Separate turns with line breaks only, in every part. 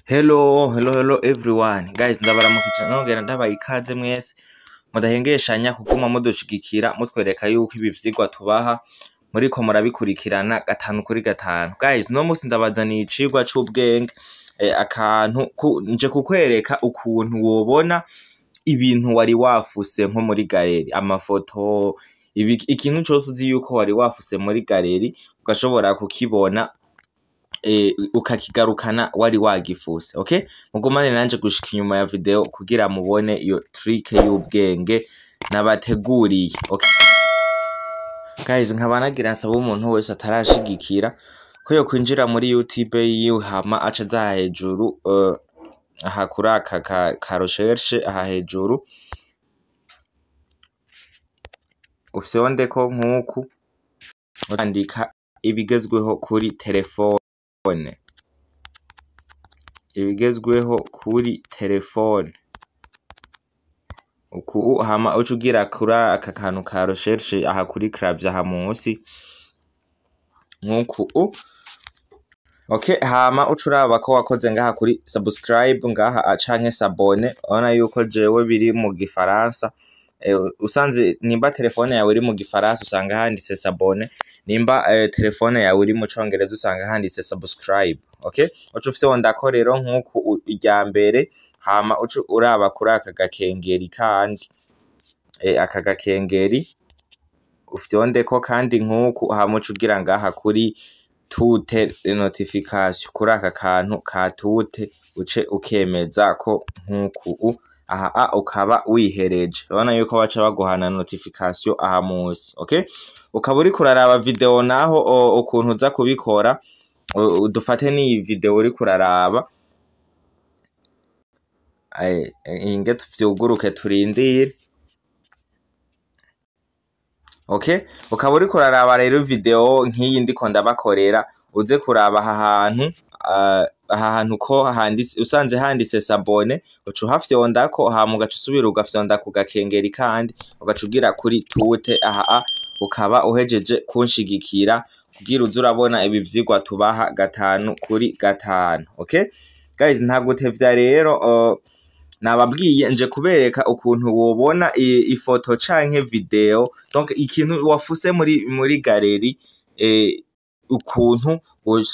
Hello, hello, hello everyone. Guys, ndabaramukije nongera ndabaha ikaze mwese. Mudahengeshanya kuguma mudushigikira mutwereka yuko ibi vyigwa tubaha muriko murabikurikirana gatanu kuri gatanu. Guys, no musi ndabazaniye icigwa c'ubwenge, akantu nje kukwereka ukuntu wobona ibintu wari wafuse nko muri galeri, amafoto, ikintu cose uzi yuko wari wafuse muri galeri ugashobora kukibona, ukakigarukana wari wagifuse. Okay, mugumane nanje gushika inyuma ya video kugira mubone iyo trick y'ubwenge nabateguriye. Okay guys, nkaba nagira nsaba umuntu wese atarashigikira ko yo kwinjira muri YouTube yiwe hama aca aza hejuru, aha kuri aka ka recherche aha hejuru ufyondeko nkuku andika ibigezweho kuri telefone, ibigezweho kuri telefone uku, hama uca ugira kuri aka kantu ka recherche aha kuri clavier aha munsi nkuku. Okay, hama uca uraba ko wakoze ngaha kuri subscribe ngaha canke s'abonner. Urabona yuko jewe biri mu gifaransa. Usanze nimba telefone yawe iri mu gifaransa usanga handitse s'abonner, nimba telefone yawe iri mu congereza usanga handitse subscribe. Okay, uca ufyondako rero nkuku irya mbere, hama uca uraba kuri aka gakengeri kandi, aka gakengeri ufyondeko kandi nkuku, hama uca ugira ngaha kuri toute notification, kuri aka kantu ka toute uce ukemeza ko nkuku aha ukaba wihereje. Urabona yuko baca baguhana notification aha munsi. Okay, ukaba uriko uraraba video naho ukuntu uza kubikora, dufate n'iyi video uriko uraraba, inge tuvyuguruke turindire. Okay, ukaba uriko uraraba rero video nk'iyi ndiko ndabakorera, uze kuraba aha hantu, aha hantu ko handitse, usanze handitse s'abonner uca uhafyondako, hama ugaca usubira ugafyonda ku gakengeri kandi ugaca ugira kuri toute aha, ukaba uhejeje kunshigikira kugira uze urabona ibi vyigwa tubaha gatanu kuri gatanu. Okay guys, nta gutevya rero, nababwiye nje kubereka ukuntu wobona ifoto canke video, donc ikintu wafuse muri galeri, ukuntu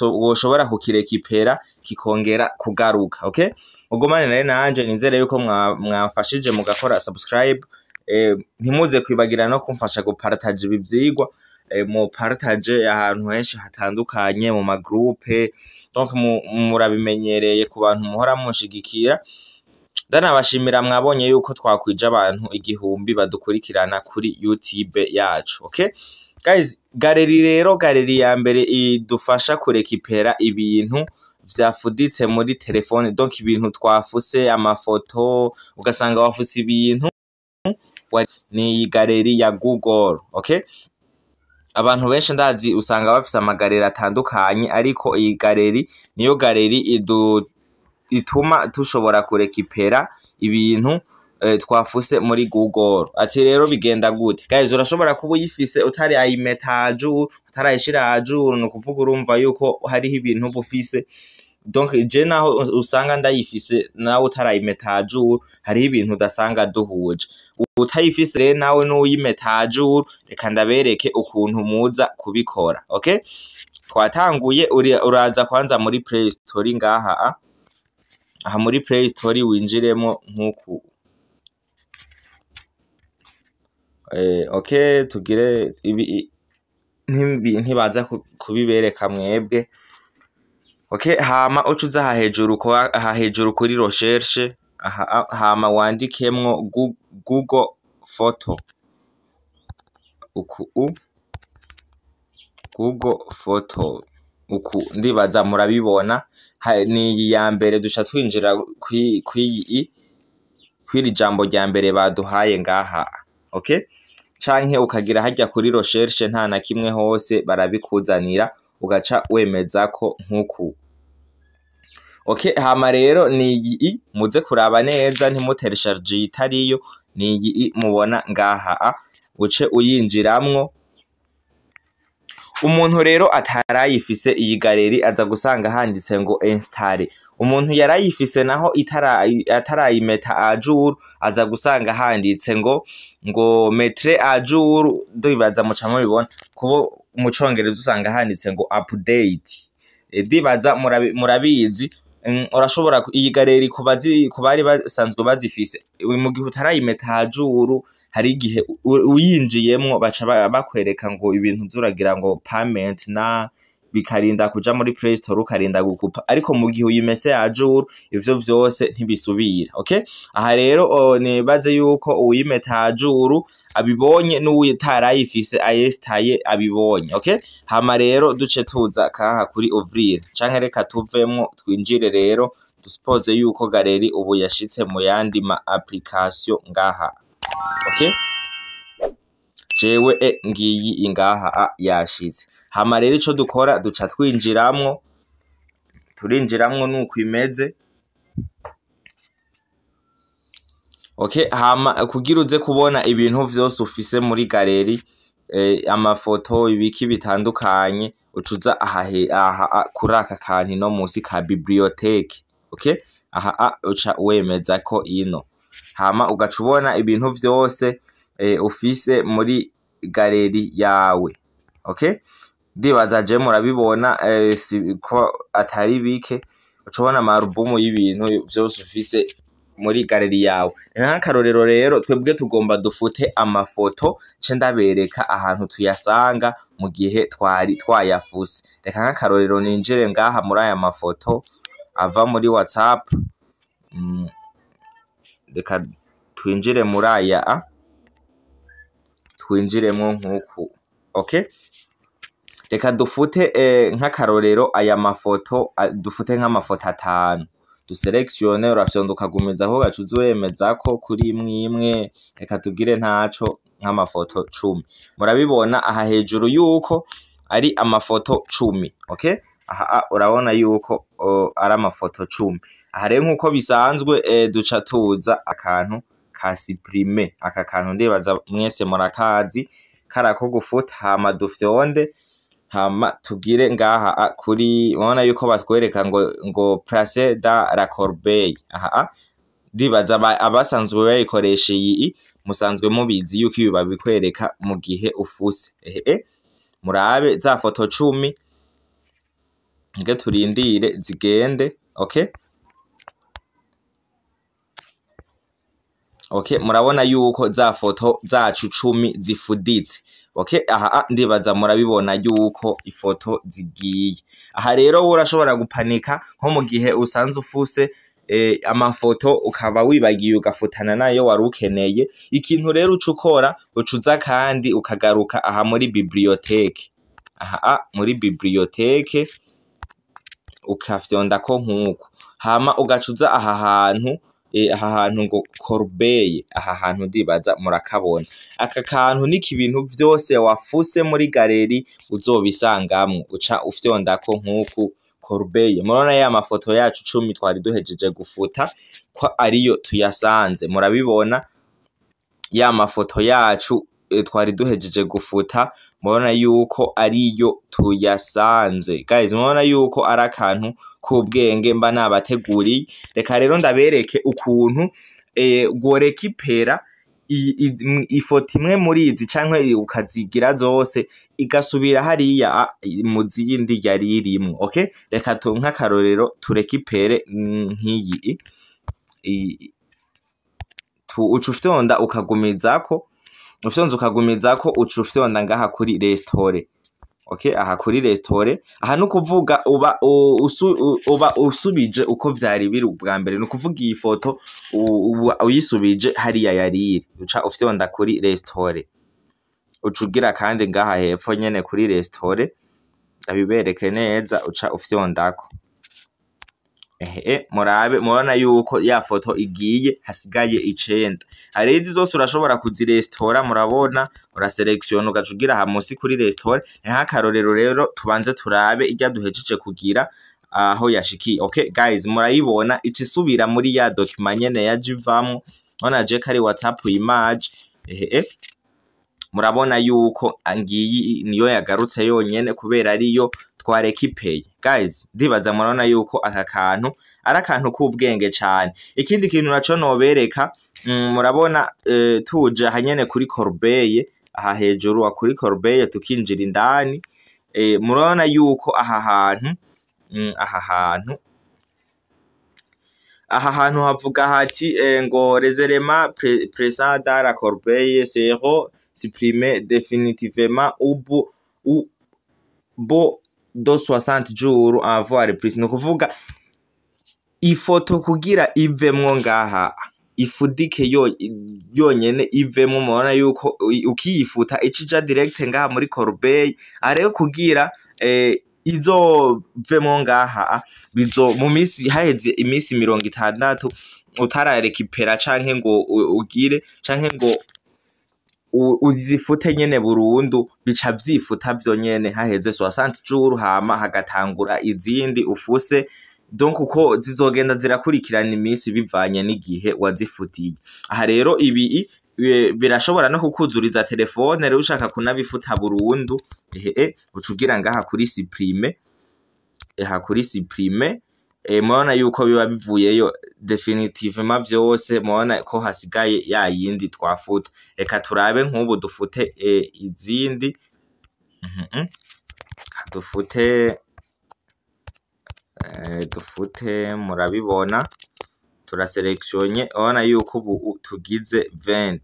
woshobora kukirekipera kikongera kugaruka. Okay, mugumane nare nanje, nizere yuko mwamfashije mugakora subscribe, ntimuze kwibagira no kumfasha gupartage ibi vyigwa, mu partage ahantu henshi hatandukanye mu magroupe, donc murabimenyereye ku bantu muhora munshigikira. Ndanabashimira mwabonye yuko twakwije abantu 1000 badukurikirana kuri YouTube yacu. Okay guys, galeri rero, galeri ya mbere idufasha kurekipera ibintu vyafuditse muri telefone, donc ibintu twafuse, amafoto, ugasanga wafuse ibintu, ni galeri ya Google. Okay, abantu benshi ndazi usanga bafise amagareri atandukanye, ariko iyi galeri niyo galeri ituma tushobora kurekipera ibintu twafuse muri Google. Ati rero bigenda gute guys? Urashobora kuba uyifise utari ayimetaju, utarayishira ajuru, ni ukuvuga urumva yuko hariho ibintu uba ufise. Donc je naho usanga ndayifise nawe utarayimetajuru, hariho ibintu udasanga duhuje. Utayifise rero nawe n'uyimetajuru, reka ndabereke ukuntu muza kubikora. Okay, twatanguye, uraza kwanza muri Play Store ngaha, aha muri Play Store winjiremo nkuku. Okay, tugire ibi ntibaza kubibereka mwebwe. Okay, hama uca uza aha hejuru, aha hejuru kuri recherche, aha, hama wandikemwo Google Photo. Uku Google Photo. Uku ndibaza murabibona, ni iyi ya mbere duca twinjira kwiri jambo rya mbere baduhaye ngaha. Okay, canke ukagira harya kuri recherche nta na kimwe hose barabikuzanira, ugaca wemeza ko nkuku. Okay, hama rero ni iyi, muze kuraba neza ntimuteresharge itariyo, ni iyi mubona ngaha, uce uyinjiramwo. Umuntu rero atarayifise iyi galerie aza gusanga handitse ngo installer. Umuntu yarayifise naho atarayimeta à jour aza gusanga handitse ngo mettre à jour. Ndibaza muca mubibona kubo mu congereza usanga handitse ngo update. Ndibaza murabizi. Urashobora iyi galerie ku bari basanzwe bazifise, mu gihe utarayimeta à jour, hari igihe uyinjiyemwo baca bakwereka ngo ibintu zuragira ngo payment na bikarinda kuja muri Play Store, ukarinda gukupa. Ariko mu gihe uyimese à jour, ivyo vyose ntibisubira. Okay, aha rero nibaze yuko uwimeta à jour abibonye, n'uwutarayifise ayestaye abibonye. Okay, hama rero duce tuza kaha kuri ouvrir, canke reka tuvemwo twinjire. Rero dusuppose yuko galerie ubu yashitse mu yandi ma application ngaha. Okay, jewe ngiyi ingaha yashitse. Hama rero ico dukora, duca twinjiramwo, turinjiramwo nuko imeze. Okay, hama kugira uze kubona ibintu vyose ufise muri galerie, amafoto, ibiki bitandukanye, ucuza aha aha kuri aka kantu ino musi ka bibliothèque. Okay, aha uca wemeza ko ino, hama ugaca ubona ibintu vyose ufise muri galerie yawe. Okay, ndibaza je murabibona, si ko atari bike. Uca ubona ama album y'ibintu vyose ufise muri galerie yawe. Nk'akarorero rero, twebwe tugomba dufute amafoto, ce ndabereka ahantu tuyasanga mu gihe twari twayafuse. Reka nk'akarorero ninjire ngaha muri aya mafoto ava muri WhatsApp. Reka twinjire muri aya twinjiremwo nk'uku. Okay, reka dufute nk'akarorero aya mafoto, dufute nk'amafoto 5, dusélectionne. Urafyonda ukagumizaho, ugaca uza uremezako kuri imwe imwe. Reka tugire ntaco nk'amafoto 10. Murabibona aha hejuru yuko ari amafoto 10. Okay, aha urabona yuko ari amafoto 10. Aha rero nk'uko bisanzwe, duca tuza akantu ka supprimer. Aka kantu ndibaza mwese murakazi, karako gufuta. Hama dufyonde, hama tugire ngaha kuri, urabona yuko batwereka ngo placer dans la corbeille. Aha ndibaza abasanzwe bayikoresha iyi musanzwe mubizi yuko ibi babikwereka mu gihe ufuse. Ehe, murabe za foto 10 nge turindire zigende. Okay, murabona yuko za foto zacu 10 zifuditse. Okay, aha ndibaza murabibona yuko ifoto zigiye. Aha rero wowe urashobora gupanika nko mu gihe usanze ufuse amafoto, ukaba wibagiye ugafutana nayo wari ukeneye. Ikintu rero uca ukora, uca uza kandi ukagaruka aha muri bibliothèque. Aha muri bibliothèque ukafyondako nk'uko, hama ugaca uza aha hantu, aha hantu ngo corbeille. Aha hantu ndibaza murakabona. Aka kantu niko ibintu vyose wafuse muri galerie uzobisangamwo. Uca ufyondako nk'uku, corbeille. Murabona ya mafoto yacu 10 twari duhejeje gufuta ko ariyo tuyasanze. Murabibona ya mafoto yacu twari duhejeje gufuta, murabona yuko ariyo tuyasanze. Guys, murabona yuko ari akantu k'ubwenge mba nabateguriye. Reka rero ndabereke ukuntu worécupéra ifoto imwe muri izi, canke ukazigira zose igasubira hariya mu zindi yari irimwo. Okay, reka nk'akarorero turécupère nk'iyi. Uca ufyonda ukagumizako, ufyonze ukagumizako, uca ufyonda ngaha kuri restaurer. Okay, aha kuri restaurer, aha nukuvuga uba uba usubije uko vyari biri ubwa mbere. Nukuvuga iyi foto uba uyisubije hariya yari iri. Uca ufyonda kuri restaurer, uca ugira kandi ngaha hepfo nyene kuri restaurer, ndabibereke neza, uca ufyondako. Ehe, murabe, murabona yuko ya foto igiye, hasigaye 9. Hari izi zose urashobora kuzirestora. Murabona urasélectionna, ugaca ugira aha musi kuri restaurer. Nk'akarorero rero tubanze turabe irya duhejeje kugira aho yashikiye. Okay guys, murayibona ica isubira muri ya document nyene yaje ivamwo. Urabona je ko ari WhatsApp image. Ehe. Murabona yuko ngiyi niyo yagarutse yonyene kubera ariyo twarekipeye. Guys, ndibaza murabona yuko aka kantu ari akantu k'ubwenge cane. Ikindi kintu naco nobereka, murabona tuje hanyene kuri corbeille, aha hejuru kuri corbeille tukinjira indani, murabona yuko aha hantu aha hantu havuga hati ngo les éléments présents dans la corbeille seront supprimés définitivement au bout de 60 jours en voire plus. Ni ukuvuga ifoto kugira ivemwo ngaha ifudike yonyene ivemwo, murabona yuko ukiyifuta icija direct ngaha muri corbeille. Ariko kugira izovemwo ngaha bizo mu misi haheze imisi 60 utararekipera canke ngo ugire canke ngo uzifute nyene burundu, bica vyifuta vyonyene haheze 60 jours, hama hagatangura izindi ufuse. Donc uko zizogenda zirakurikirana imisi bivanye n'igihe wazifutiye. Aha rero ibi birashobora no kukuzuriza telefone rero ushaka kunabifuta burundu, ucugira ngaha kuri supprimer, aha kuri supprimer, murabona yuko biba bivuyeyo definitivement vyose. Murabona ko hasigaye ya yindi twafuta. Reka turabe nk'ubu dufute izindi, dufute murabibona turaselektionye, urabona yuko ubu tugize 20,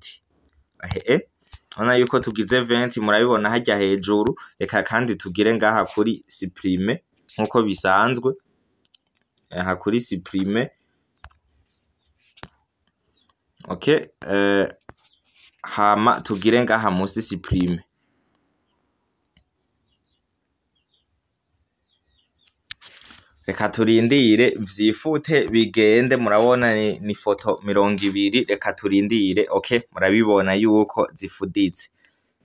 urabona yuko tugize 20, murabibona harya hejuru. Reka kandi tugire ngaha kuri supprimer nkuko bisanzwe, aha kuri supprimer, okay, hama tugire ngaha musi supprimer. Reka turindire vyifute bigende, murabona ni foto 20. Reka turindire, okay, murabibona yuko zifuditse.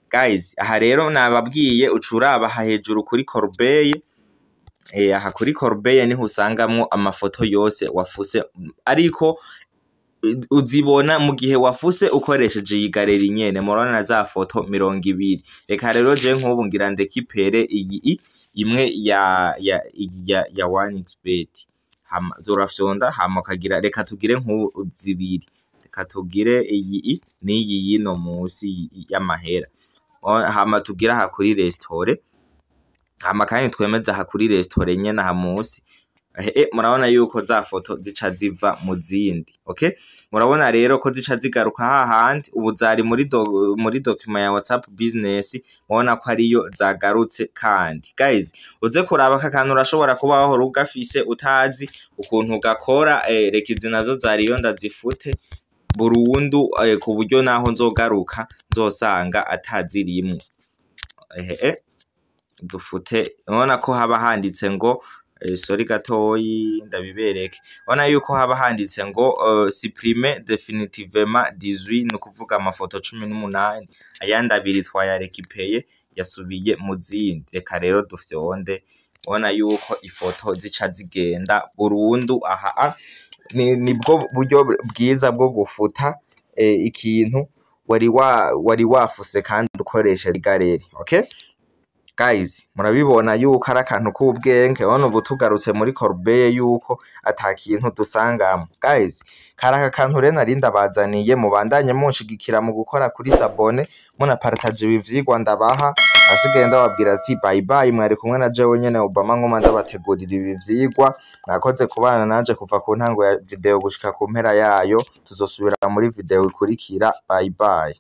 Guys, aha rero nababwiye ucuraba aha hejuru kuri corbeille, aha kuri corbeille niho usangamwo amafoto yose wafuse, ariko uzibona mu gihe wafuse ukoresheje iyi galeri nyene. Murabona za foto 20. Reka rero je nk'ubu ngira ndekipere iyi imwe ya 1xbet, hama zurafyonda, hama ukagira, reka tugire nk'ubu zibiri, reka tugire iyi n'iyi yino musi y'amahera, hama tugire aha kuri restore, hama kandi twemeze aha kuri restore nyene aha musi. Murabona yuko za foto zica ziva mu zindi, okay? Murabona rero ko zica zigaruka hahandi ubu zari muri document ya WhatsApp business, murabona ko ariyo zagarutse. Kandi guys, uze kuraba aka kantu urashobora kuba wahora ugafise utazi ukuntu gakora. Reka izi nazo zariyo ndazifute burundu, ku buryo naho nzogaruka nzosanga atazirimwo. Dufute, urabona ko haba handitse ngo sorry gatoyi ndabibereke, urabona yuko haba handitse ngo supprimer définitivement 18, ni ukuvuga amafoto 18, ayandi abiri twayarekipeye yasubiye mu zindi. Reka rero dufyonde, urabona yuko ifoto zica zigenda burundu. Aha nibwo buryo bwiza bwo gufuta ikintu wari wafuse kandi ukoresheje galeri, okay? Guys, murabibona yuko ari akantu k'ubwenge. Urabona ubu tugarutse muri corbeille yuko ata kintu dusangamo. Guys, kari aka kantu rero nari ndabazaniye, mubandanye munshigikira mu gukora kuri sabone, munapartage ibi vyigwa ndabaha. Asigaye ndababwira ati bye bye, mwari kumwe na jewe nyene Obama Nkoma ndabategurira ibi vyigwa. Mwakoze kubana nanje kuva ku ntango ya video gushika ku mpera yayo. Tuzosubira muri video ikurikira. Bye bye.